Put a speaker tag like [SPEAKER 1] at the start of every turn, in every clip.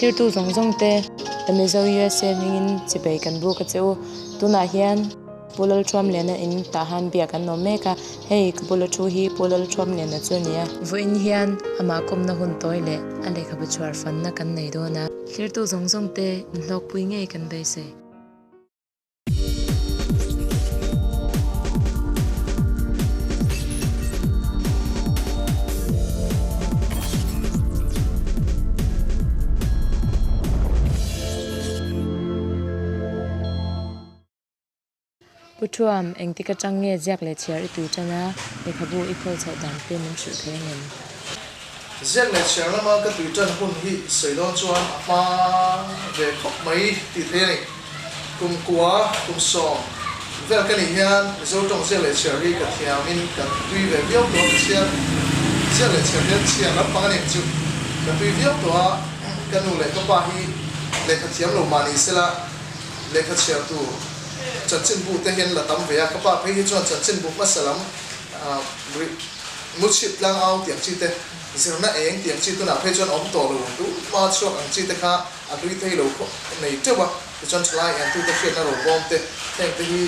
[SPEAKER 1] Thirtu zawng zawng te The Mizo USA hmingin chipei kan buk a che u. Tunah hian Pu Lalthuamliana in tah han biak an awm mek a, hei ka bula thu hi Pu Lalthuamliana chu a ni a. Vawiin hian amah kawmna hun tawi leh a lehkhabu chhuar fanna kan nei dawn a. Thirtu zawng zawng te inhlawkpui ngei kan beisei. Pu Thuam, engtik atang nge ziak leh chhiar i tui tan a, lehkhabu i khawl chhoh dan te min hrilh thei ang em?
[SPEAKER 2] Ziak leh chhiar lama ka tui tan hun hi sawi dawn chuan a hma ve khawp mai tih thei a ni. Kum kua, kum sawm vel ka nih hian Mizo tawng ziak leh chhiar hi ka thiamin ka tui ve viau tawh a, ka chhiar ziak leh chhiar hian chhiar lampang a ni ang chu. Ka tui viau tawh a, ka nu leh ka pa hi lehkha thiam lo mah ni sela lehkha chhiar tur chanchinbu te hian la tam ve a, ka pa phei hi chuan chanchinbu hmasa lam Mu chhip tlang au tih ang chi te, zirna eng tih ang chi tunah phei chuan awm tawh lo tu hma chhuak ang chi te kha a hlui thei lo khawp nei teuh a, tichuan thalai engtute hriatna ro bawm te heng te hi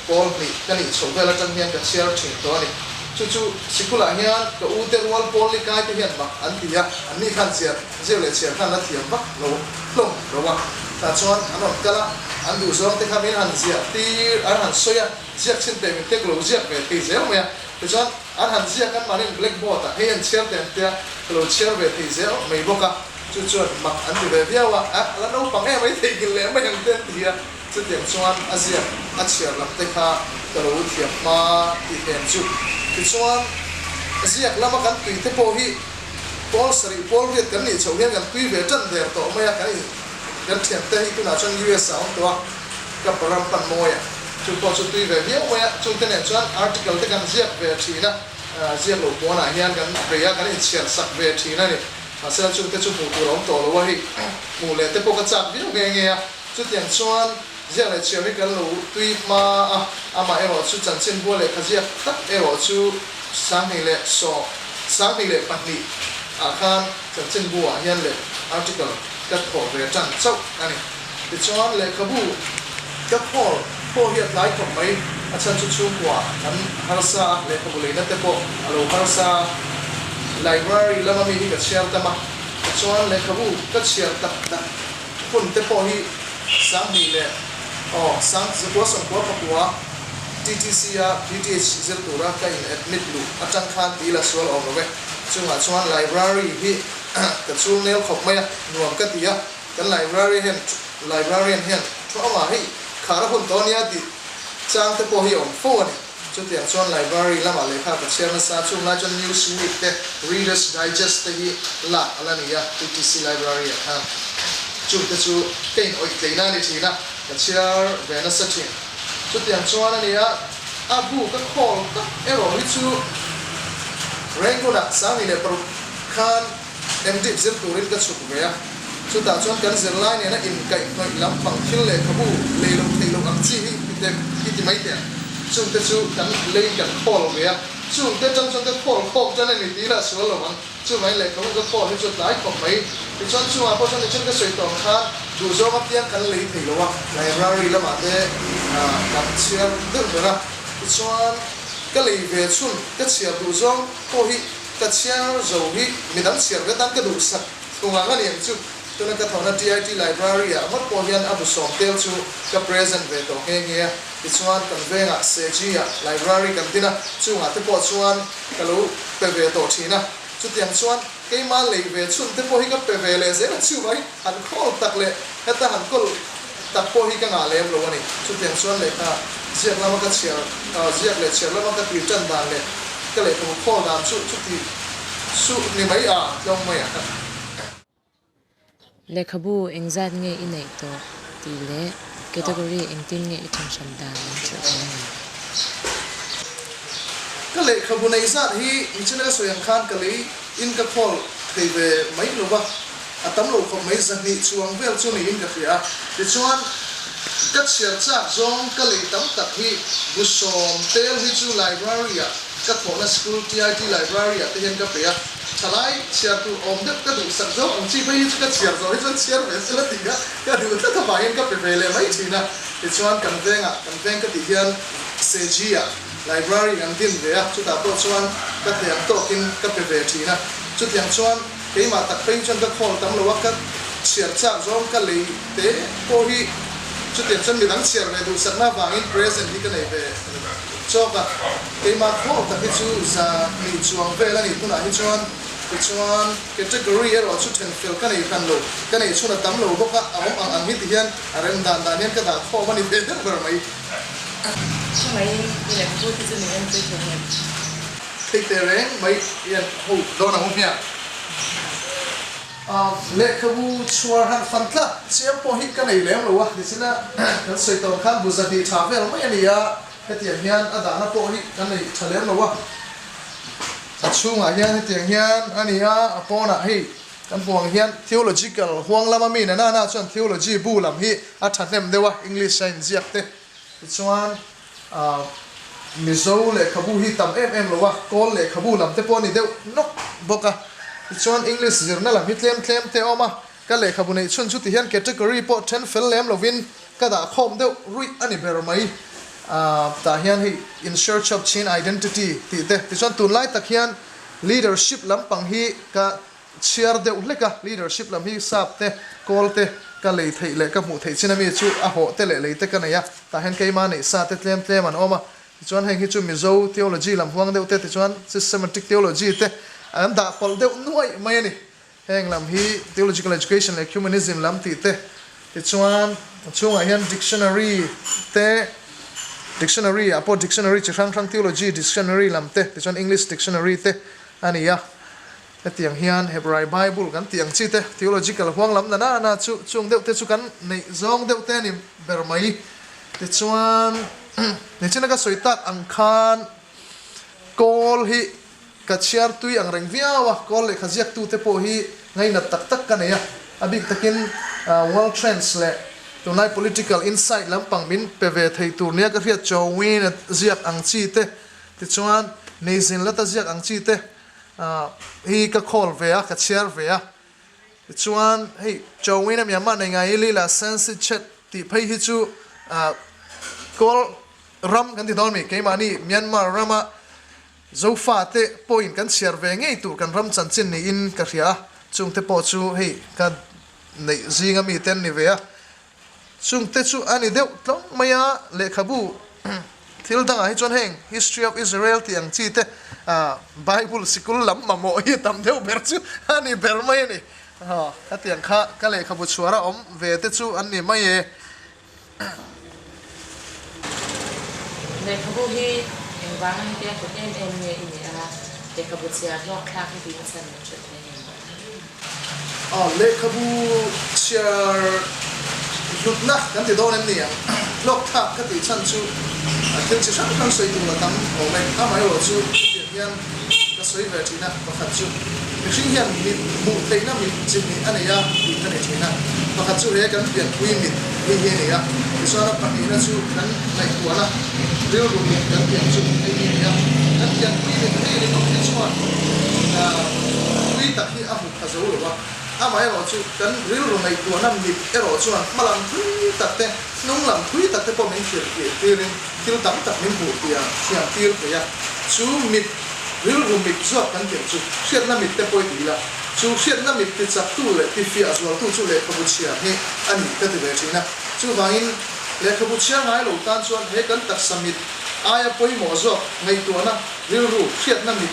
[SPEAKER 2] pawl hnih ka nih chhoh vel atang hian ka chhiar thin tawh a ni. Chu chu sikulah hian ka u te rual pawl ni kai te hian mak an ti a, an ni khan ziah zeu leh chhiar khan la thiam vak lo hlawm lo a, tah chuan an rawn kal a, an duhzawng te kha min han ziah tir an han sawi a. Ziak chhin teh min tek lo ziak ve thei zel mai a, tichuan an han ziak an mahni blackboard ah hei an chhiar teh an tia ka lo chhiar ve thei zel mai bawk a, chu chuan mak an ti ve viau a, a la naupang em mai theihnghilh leh mai ang te an ti a, chutiang chuan a ziak a chhiar lam te kha ka lo thiam hma tih hlen chu. Tichuan ziak lama kan tui te pawh hi pawl sarih pawl riat kan nih chhoh hian kan tui ve tan der tawh mai a, kan in kan thiam te hi tunah chuan US ah a awm tawh a, ka ram pan mawi a. Chu pawh chu tui ve viau mai a, chungte nen chuan article te kan ziak ve thin a, ziak loh pawnah hian kan bei a, kan inchhiar sak ve thin a ni. Mahse chungte chu hmuh tur a awm tawh lo a, hei hmuh leh te pawh ka chak viau nghe nghe a. Chutiang chuan ziak leh chhiar hi kan lo tui hma a, amah erawh chu chanchin bua lehkha ziak tak erawh chu 2007, 2002 ah khan chanchin buah hian leh article ka thawh ve tan chauh a ni. Tichuan lehkhabu ka khawl pawh hi a tlai khawp mai, a chhan chu chhungkua an harsa a, lehkhabu leina te pawh a lo harsa a, library lama mi hi ka chhiar tam a, tichuan lehkhabu ka chhiar tak tak hun te pawh hi 2000 leh aw 1994 TTC a PTH zir tura ka in admit luh atang khan ti la sual awm lo e, chungah chuan library hi ka chul nel khawp mai a, nuam ka ti a. Kan library hian librarian hian thu amah hei khar a hun tawh ania tih chang te pawh hi a awm fo a ni. Chutiang chuan library lamah lehkha ka chhiar nasa a, chung lai chuan Newsweek te, Reader's Digest te hi lak a la ni a, TTC library ah khan. Chung te chu ka in awih tleina a ni thin a, ka chhiar ve nasa thin. Chutiang chuan a ni a, a bu ka khawl tak erawh hi chu Rangoon ah 2006 khan Engdip zir turin ka chhuk ve a, chutah chuan kan zirlai nena inkaihhnawih lampang thil lehkhabu lei lo theih loh ang chi hi ti hi ti mai teh ang. Chungte chu kan lei kan khawl ve a, chungte atang chuan ka khawl khawk tan a ni tih lah sual lo ang. Chuvangin lehkhabu ka khawl hi chu a tlai khawp mai. Tichuan chungah pawh chuan nichen ka sawi tawh ang khan duhzawng apiang kan lei thei lo a, library lamah te kan chhiar deuh ber a. Tichuan ka lei ve chhun ka chhiar duhzawng pawh hi Ka chhiar zo hi midang chhiar ve tan ka duhsak thung ang a ni ang chu. Tuna ka thawhna TIT Library ah ngawt pawh hian a bu sawm tel chu ka present ve tawh nghe nghe a. Tichuan kan vengah Seji ah library kan din a, chungah te pawh chuan ka lo pe ve tawh thin a. Chutiang chuan keima lei ve chhun te pawh hi ka pe ve leh zel a, chuvai han khawl tak leh heta han kawl tak pawh hi ka ngah lem lo a ni. Chutiang chuan lehkha ziak lama ka chhiar, ziak leh chhiar lama ka tui tan dan leh ka lehkhabu khawl dan chu chuti su ni mai a, tlawng mai a.
[SPEAKER 1] Lehkhabu engzat nge i neih tawh tih leh category engtin nge i thenhran dan an hrilh thei a ni.
[SPEAKER 2] Ka lehkhabu neih zat hi michina ka sawi ang khan ka lei in ka khawl thei ve mai lo va. A tam lo khawp mai 200 chuang vel chu niin ka hria a, tichuan ka chhiar chak zawng ka lei tam tak hi bu sawm tel hi chu library ah ka thawhna school TIT library ah te hian ka pe a, Thalai chhiar tur awm deuh ka duhsak zawk ang chi phei hi chu ka chhiar zawh hi chuan chhiar ve sela tih kha ka duh tlat avangin ka pe ve leh mai thin a. Tichuan kan vengah, kan veng ka tih hian Seji-ah library an din ve a, chutah pawh chuan ka thei ang tawkin ka pe ve thin a. Chutiang chuan keimah tak phei hi chuan ka khawl tam lo a, ka chhiar chak zawng ka lei te pawh hi chutiang chuan midang chhiar ve duhsakna avangin present hi ka nei ve chawk a. Keimah khawl tak hi chu 200 chuang vel a nih hunah hi chuan tichuan category erawh chu then fel ka nei hran lo, ka neih chhun a tam lo bawk a, a awm ang ang hi ti hian a rem dan dan hian ka dah khawm a ni ve deuh ber mai.
[SPEAKER 1] Chungaiin i lehkhabu te chu min enpui thei em?
[SPEAKER 2] Thei teh reng mai hian ho dawn ang u hmiang. Lehkhabu chhuar han fan tlak chiam pawh hi ka nei lem lo a, nichina kan sawi tawn khan bu 200 tha vel mai a ni a. Hetiang hian a dahna pawh hi kan nei tha lem lo a, a chhungah hian hetiang hian a ni a, a pawnah hei kan hmuh ang hian theological huang lama mi nana na chuan theology bu lam hi a thahnem deuh a, English a inziak te tichuan ah Mizo lehkhabu hi tam em em lo a, Kawl lehkhabu lam te pawh a ni deuh nawk bawk a, tichuan English zirna lam hi tlem tlem te a awm a, ka lehkhabu neih chhun chu tihian category pawh then fel lem lovin Ka dah khawm deuh ruih a ni ber mai. Tah hian hei In Search of Chin Identity tih te tichuan tunlai tak hian leadership lampang hi ka chhiar deuh hlek a, leadership lam hi sap te, kawl te ka lei theih leh ka hmuh theih chin ami chu a hawh te leh lei te ka nei a, tah hian keimah neih sa te tlem tlem an awm a, tichuan heng hi chu Mizo theology lam huang deuh te tichuan systematic theology te an dah pawlh deuh nuaih mai a ni. Heng lam hi Theological Education leh Ecumenism lam tih te tichuan a chhungah hian dictionary te, dictionary ah pawh dictionary chi hrang hrang Theology dictionary lam te tichuan English dictionary te a ni a. Hetiang hian Hebrai Bible kan tih ang chi te Theological huang lam na na na chu chung deuh te chu kan neih zawng deuh te a ni ber mai. Tichuan nichina ka sawi tak ang khan Kawl hi Ka chhiar tui ang reng viau a, kawl lehkha ziaktute pawh hi ngainat tak tak ka nei a, a bik takin world trends leh tunlai political insight lampang min pe ve thei tur nia ka hriat Chowin a ziak ang chi te, tichuan Neizin Lata ziak ang chi te hi ka khawl ve a, ka chhiar ve a. Tichuan hei Chowin a Myanmar nei ngai Lila Sensi Chet tih phei hi chu kawl ram kan ti dawn mi keimahni Myanmar rama Zofate pawhin kan chhiar ve ngei tur kan ram chanchin niin ka hria a, chungte pawh chu hei ka neih zinga mite an ni ve a, chungte chu a ni deuh tlawng mai a, lehkhabu thil dangah hi chuan heng History of Israel tih ang chi te Bible sikul lam mamawh hi tam deuh ber chu a ni ber mai a ni. Hetiang kha ka lehkhabu chhuar a awm ve te chu an ni mai e.
[SPEAKER 1] Lehkhabu hi engvanga hetia kut em em nge i nih a, lehkhabu chhiar hlawk thlak hi tihna chhan min hrilh thei em?
[SPEAKER 2] Aw, lehkhabu chhiar hlutna kan ti dawn em ni ang? Hlawk thlak ka tih chhan chu thil chi hrang hrang sawi tur a tam awm e. Amaherawh chu hetiang hian ka sawi ve thin a, pakhat chu mihring hian mit hmuh theihna mit chi hnih a nei a tih ka nei thin a, pakhat chu he kan pianpui mit hei hi a ni a, tichuan a pahnihna chu kan ngaihtuahna rilru mit kan pian chu hei hi a ni a, kan pianpui mit hei ringawt hi chuan tui tak hi a hmu pha zo lo a, amaherawh chu kan rilru ngaihtuahna mit erawh chuan hma lam thui tak te hnung lam thui tak te pawh min thlir tirin thil tam tak min hmuh tia thiam tir thei a, chu mit rilru mit zawk kan tih ang chu hriatna mit te pawh i ti ila, chu hriatna mit ti chaktu leh ti fiah zualtu chu lehkhabu chhiar hi a ni ka ti ve thin a. Chuvangin lehkhabu chhiar ngai lo tan chuan he kan taksa mit aia pawimawh zawk ngaihtuahna rilru hriatna mit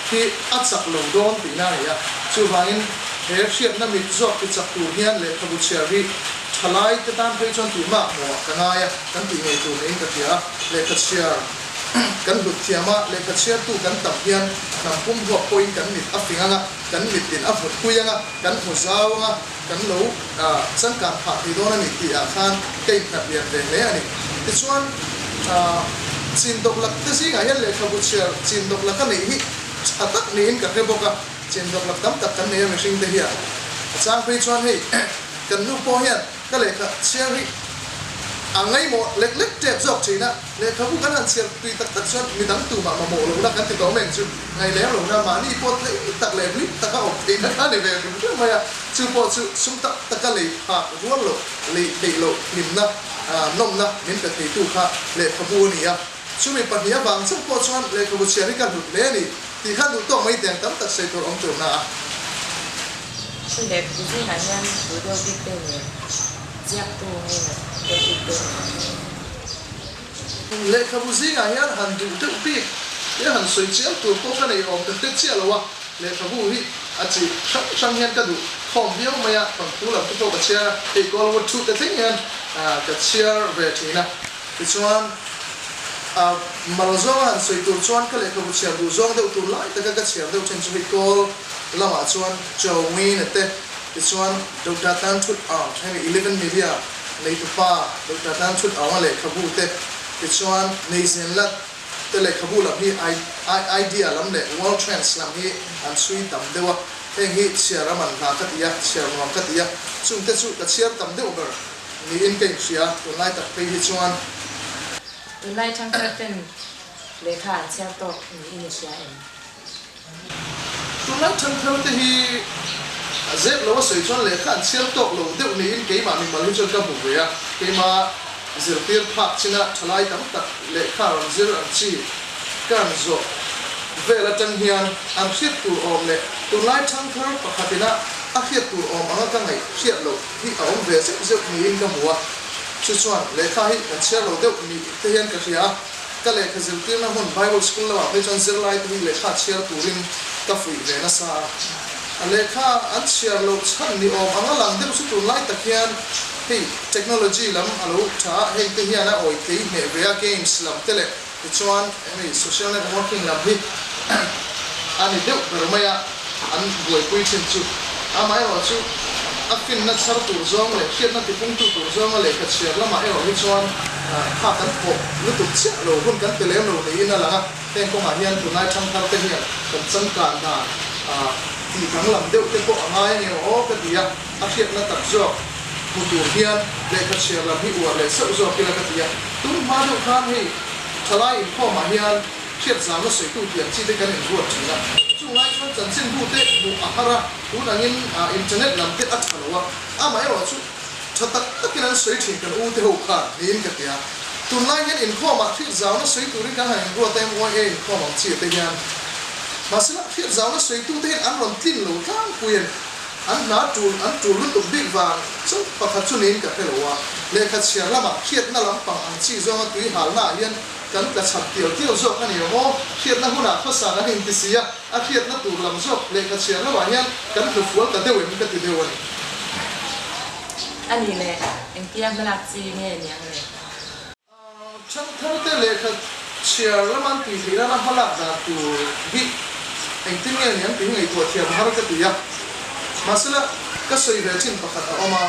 [SPEAKER 2] hi a chak lo dawn tihna a ni a. Chuvangin he hriatna mit zawk ti chak tur hian lehkhabu chhiar hi thalai te tan phei chuan tih mak hmuhah ka ngai a, kan tih ngei tur niin ka hria a, lehkha chhiar kan hlut thiam a, lehkha chhiartu kan tam hian hnam pum huap pawhin kan mit a fing ang a, kan mitin a vut pui ang a, kan hmu zau ang a, kan lo changkan phah thei dawn a ni tih ah khan ka innghat lian ve hle a ni. Tichuan, chin dawk lak te zingah hian lehkhabu chhiar chin dawk laka neih hi tha tak niin ka hre bawk a, chin dawk lak tam tak kan nei a mihring te hian. A chang phei chuan hei kan nu pawh hian ka lehkha chhiar hi. A ngaimawh lek lek tep zawk thin a, lehkhabu kan han chhiar tui tak tak chuan midang tumah mamawh lohna kan ti tawh mai ang chu. Ngaih lem lohna mahni pawh tlei tak leh hlim taka awm theihna kha a ni ve hrim hrim mai a, chu pawh chu sum tak taka lei phak rual loh, lei theih loh hlimna, nawmna min pe theitu kha lehkhabu a ni a. Chumi pahnih avang chauh pawh chuan lehkhabu chhiar hi ka hlut hle a ni tih khan duh tawk mai teng tam tak sawi tur awm turna a.
[SPEAKER 1] Chu lehkhabu zingah hian duh deuh bik te nen ziaktu ngei deuh bik te nen.
[SPEAKER 2] Lehkhabu zingah hian han duh deuh bik te han sawi chiam tur pawh ka nei awm ta hre chiah lo a, lehkhabu hi a chi hrang hrang hian ka duh khawm viau mai a, thawnthu lam te pawh ka chhiar a, hei Golwood thu te thleng hian ka chhiar ve thin a. Tichuan, a mal zawnga han sawi tur chuan ka lehkhabu chhiar duh zawng deuh tur lai taka ka chhiar deuh thin chu hei kawl lamah chuan Chawngwina te, tichuan Doctor Tan Thut Aung, hemi Eleven Media neitupa Doctor Tan Thut Aung-a lehkhabu te, tichuan Neizen Lat te lehkhabu lam hi idea lam leh world trends lam hi an chhui tam deuh a, heng hi chhiar a man hna ka ti a, chhiar nuam ka ti a, chungte chu ka chhiar tam deuh ber. Niin ka inhria, tunlai tak phei hi chuan.
[SPEAKER 1] Tunlai thangthar ten lehkha an chhiar tawk niin i hria em?
[SPEAKER 2] Tunlai thangthar te hi a zep lo a sawi chuan lehkha an chhiar tawk lo deuh niin keimah mimal hi chuan ka hmu ve a. Keimah zirtir phak china thalai tam tak lehkha rawn zir ang chi ka rawn zawh vel atang hian an hriat tur awm leh tunlai thangthar pakhatina a hriat tur awm anga ka ngaih hriat loh hi a awm ve zeuh zeuh niin ka hmu a, chu chuan lehkha hi kan chhiar lo deuh ni te hian ka hria a, ka lehkha zirtirna hmun Bible School lamah phei chuan zirlai te hi lehkha chhiar turin ka fuih ve nasa a, a lehkha an chhiar loh chhan ni awm anga lang deuh chu tunlai tak hian hei technology lam a lo tha a, heng te hian a awi tlei hneh ve a, games lam te leh tichuan hemi social networking lam hi a ni deuh ber mai a, an buaipui thin chu. Amaherawhchu, a finna chhar tur zawng leh hriatna tipungtu tur zawnga lehkha chhiar lamah erawh hi chuan kha kan thawh lutuk chiah lo hun kan pe lem lo niin a lang a. Heng kawngah hian tunlai thangthar te hian kan changkan dan tih danglam deuh te pawh a ngai a ni aw ka ti a, a hriatna tak zawk hmu tur hian lehkha chhiar lam hi uar leh sauh zawk ila ka ti a. Tun hma deuh khan hei thalai inkhawmah hian hriat zangna sawitu tih ang chi te kan inruat thin a, chung lai chuan chanchinbu te hmuh a har a, tun angin internet lam te a tha lo a, amaherawh chu tha tak takin an sawi thin kan u te ho khan niin ka ti a. Tunlai hian inkhawmah hriat zauna sawi turin kan han inruat a, MYA inkhawm ang chi te hian mahsela hriat zauna sawitu te hian an rawn tlin lo tlangpui a ni. An hna tul an tul lutuk bik vang chauh pakhat chu niin ka hre lo a, lehkha chhiar lamah hriatna lampang ang chi zawnga tui halnaah hian kan tla chhap tial tial zawk a ni ang aw, hriatna hunah khawsa kan inti si a, a hriatna tur lam zawk lehkha chhiar lamah hian kan hlu fual ta deuh em ka ti deuh a ni.
[SPEAKER 1] A nih leh engtia hmalak chi nge ni ang le?
[SPEAKER 2] Thangtharte lehkha chhiar lama an tui theih nana hmalak dan tur hi engtin nge ni ang tih hi ngaihtuah thiam a har ka ti a. Mahsela, ka sawi ve thin pakhat a awm a,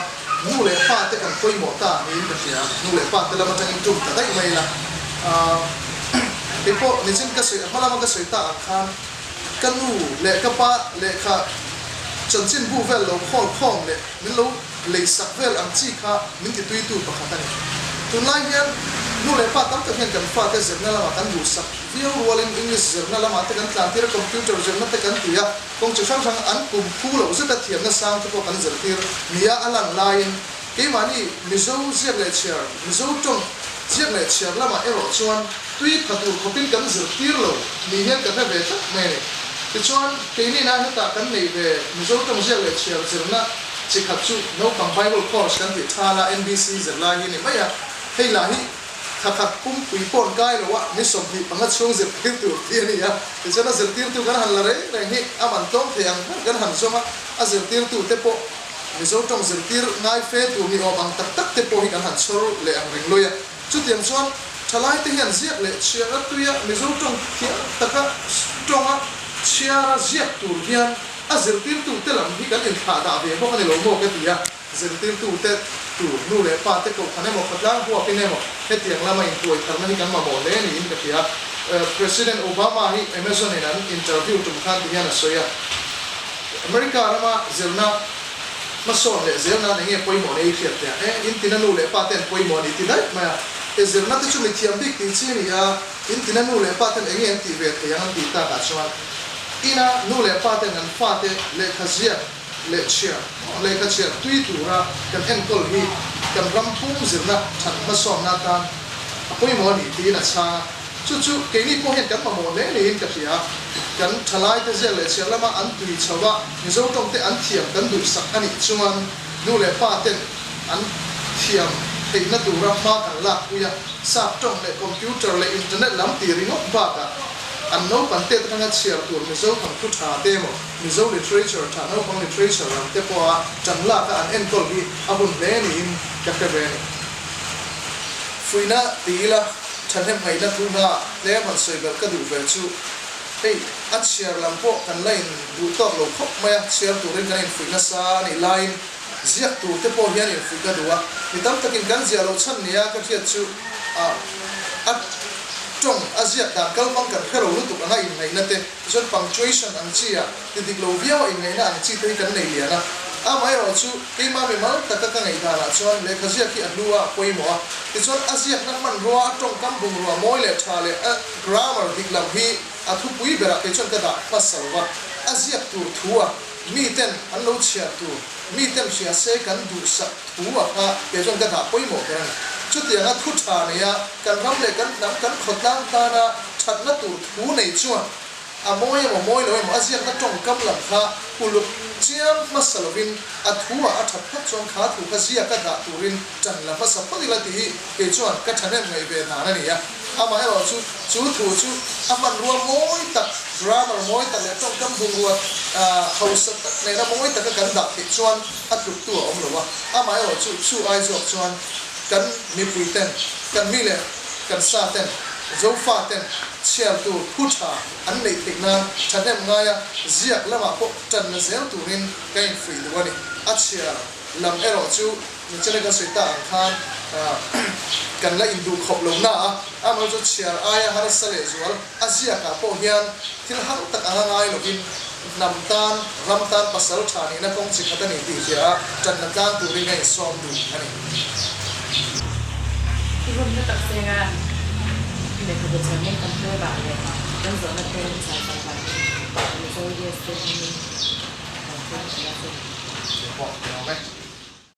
[SPEAKER 2] nu leh pa te kan pawimawh ta niin ka hria. Nu leh pa te lam atangin tum ta daih mai ila. Kei pawh nichin ka sawi, a hma lama ka sawi ta ang khan ka nu leh ka pa lehkha chanchinbu vel lo khawl khawm leh min lo Leisak vel ang chi kha min ti tuitu pakhat a ni. Tunlai hian nu leh pa tam tak hian kan fate zirna lamah kan duhsak viau rualin English zirna lamah te kan tlantir a, computer zirna te kan ti a, kawng chi hrang hrang an kum phu loh zeta thiamna sang te pawh kan zirtir nia a lan laiin keimahni Mizo ziak leh chhiar, Mizo tawng ziak leh chhiar lamah erawh chuan tui pha tur khawpin kan zirtir lo ni hian ka hre ve tlat mai a ni. Tichuan keini na hetah kan neih ve Mizo tawng ziak leh chhiar zirna Chi khat chu naupang Bible course kan tih thala NBC zirlai hi ni mai a, hei lah hi thla khat pumpui paw'n kai lo a ni 25 chhung zirtir tur tih a ni a, tichuan a zirtirtu kan han la reng reng hi a man tlawm thei ang ber kan han zawng a, a zirtirtu te pawh Mizo tawng zirtir ngai fe tur ni awm ang tak tak te pawh hi kan han chhawr leh ang reng lawih a, chutiang chuan thalai te hian ziak leh chhiar a tuia Mizo tawng thiam taka tawnga chhiara ziak tur hian A zirtirtute lam hi kan inthlah dah ve bawk a ni lo maw ka ti a, zirtirtute tur nu leh pa te kohhran emaw khawtlang huapin emaw hetiang lama intuai tharna hi kan mamawh hle niin ka hria. President Obama hi Amazon in an interview tum khan ti hian a sawi a, America rama zirna. Hmasawn leh zel nan enge pawimawh nei i hriat teh a? E, in tina nu leh pa ten pawimawh a ni ti daih mai a. E, zirna te chu mithiam bik tih chi a ni a, in tina nu leh pa ten enge an tih ve thei ang an tih takah chuan ina nu leh pa ten an fate lehkha ziak leh chhiar, lehkha chhiar tui tura kan enkawl hi kan ram pum zirna that hmasawnna atan a pawimawh a ni tiin a chhang a. Chu chu keini pawh hian kan mamawh hle niin ka hria. Kan thalaite ziak leh chhiar lama an tui chho a, Mizo tawngte an thiam kan duhsak a nih chuan nu leh pa ten an thiam theihna tura hma kan lakpui a, sap tawng leh computer leh internet lam ti ringawt bakah an naupang te atanga chhiar tur Mizo thawnthu tha te emaw Mizo literature tha naupang literature lam te pawha tan laka an enkawl hi a hun hle niin ka hre ve a ni. Fuihna ti ila Thahnem ngaihna thu hla tlem han sawi belh ka duh ve chu hei a chhiar lam pawh kan la in duh tawk lo khawp mai a, chhiar turin kan infuih nasa a nih laiin ziak tur te pawh hian infuih ka duh a, mi tam takin kan ziah loh chhan nia ka hriat chu ah a tawng a ziak dan kal hmang kan hre lo lutuk anga inngaihna te tichuan punctuation ang chi ah ti dik lo viau a inngaihna ang chi te hi kan nei lian a, amaherawh chu keimah mi mal taka ka ngaihdanah chuan lehkha ziak hi a hlu a, a pawimawh a, tichuan a ziakna hmanrua a tawngkam bungrua mawi leh tha leh a grammar dik lam hi a thupui berah kei chuan ka dah hmasa lo va, a ziak tur thu a miten an lo chhiar tur, miten hria se kan duhsak thu a kha kei chuan ka dah pawimawh ber a ni. Chutianga thu tha neia kan ram leh kan hnam kan khawtlang tana thatna tur thu nei chuan A mawi emaw mawi lo emaw a ziakna tawngkam lam kha uluk chiang hmasa lovin a thu-ah a that phawt chuan kha thu kha ziaka dah turin tan la hmasa phawt ila tih hi kei chuan ka thahnem ngaih ve dan a ni a. Amaherawh chu chu thu chu a hmanrua mawi tak, grammar mawi tak leh tawngkam bungrua hausa tak nena mawi taka kan dah theih chuan a tluktu a awm lo a. Amaherawh chu chu ai zawk chuan kan mipuiten, kan mi leh kan sa ten, Zofa ten chhiar tur thu tha an neih theih nan thahnem ngaia ziak lamah pawh tanna zel turin ka infuih duh a ni. A chhiar lam erawh chu Michelle kan sawi ta ang khan kan la induh khawp lo na a, amaherawh chu chhiar aia harsa leh zual a ziakah pawh hian thil har tak anga ngai lovin hnam tan, ram tan pasal tha nihna kawng chi khat a ni tih hria a, tanna tlang turin ka insawm duh a ni.
[SPEAKER 1] I hunna tak senga lehkhabu chhiar kan tel vah leh kan zawhna te chhiar chak vangin Mizo yes te hmangin kan tel thin a sin.
[SPEAKER 2] Chu pawh ni awm e.